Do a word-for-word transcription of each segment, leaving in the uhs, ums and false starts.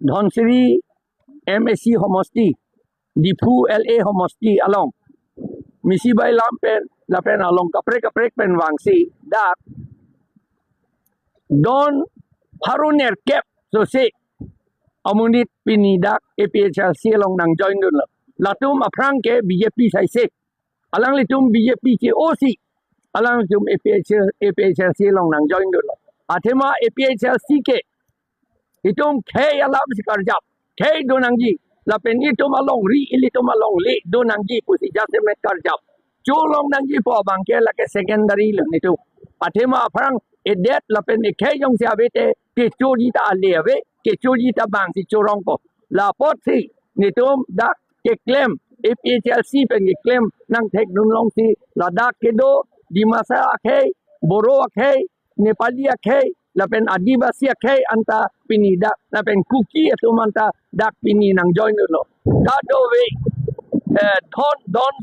Dhansiri M A C homosti, Diphu L A homosti along, Misibai lam pen lapen along kaprek kaprek pen vangsi dak don pharo nerkep sose amonit pini dak A P H L C along nang join dunlo. Latum aphrang ke B J P saise. Alanglitum B J P ke-o si alanglitum A P H L, A P H L C along nang join dunlo. Athema A P H L C ke itum khei alam si karjap, khei do nangji, lapen itum alongri, ilitum alongle do nangji pusi jasemet karjap, cholong nangji pu abang ke lake secondary lo netum. Athema aphrang edet lapen ekhei jongsi ave te, kechorji ta ale ave, kechorji ta bang si chorongpo. La apotsi netum dak keklem, A P H L C pen keklem nangthek dun longsi ladak kedo Dimasa akhei, Boro akhei, Nepali akhei, lapen Adivasi akhei anta pini dak, lapen Kuki atum anta dak pini nang join dunlo. Kadokave, eh, don, don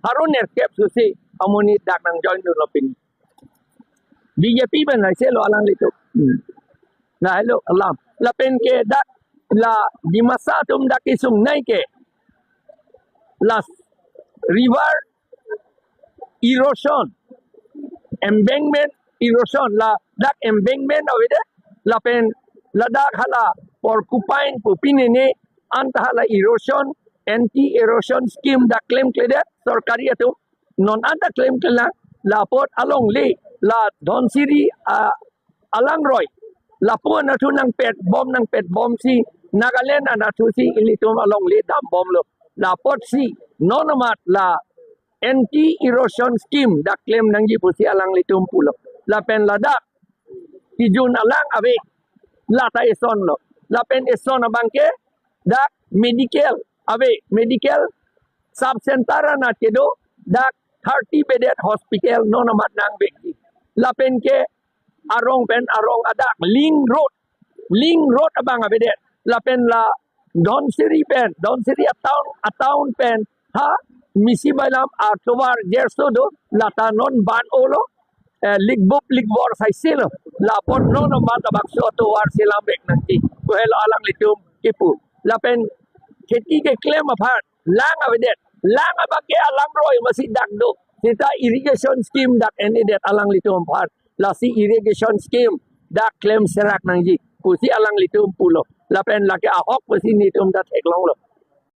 pharo nerkep sose amonit dak nang join dunlo pini. B J P pen laise lo alanglitum. Hmm. Lahelo alam. Lapen ke dak la Dimasa atum dak kesungnei ke la river erosion, embankment erosion, ladak embankment avedet, lapen ladak hala Porcupine pu pini ne anta hala erosion, anti erosion scheme dak klemkledet sorkari atum, non anta klemklelang. La apot alongle la Dhansiri, ah, alangroi, lapu anatthu nangpet bom, nangpet bomsi Nagaland anatthu si ilitum alongle dam bomlo. La apotsi non amat la anti erosion scheme dak klem nangji pusi alanglitum pulo. Lapen ladak kejun alang ave, lata esonlo. Lapen eson abang ke dak medical ave, medical sub center anat kedo dak thirty bedded hospital non amat nangvekji. Lapen ke arong pen arong adak link road, link road abang avedet. Lapen la Dhansiri pen, Dhansiri atown, atown pen ha Misibai lam atovar jerso do, lata non ban-olo, eh, likbup likbor saise lo. La apot non amat labangso atovar selamvek nangji pu helo alanglitum kipu. Lapen kheti keklem aphan lang avedet. Lang abang ke alangroi masi dak do. Seta irrigation scheme dak en-edet alanglitum aphan. Lasi irrigation scheme dak klem serak nangji pusi alanglitum pulo. Lapen lake ahok pusi netum ta theklonglo.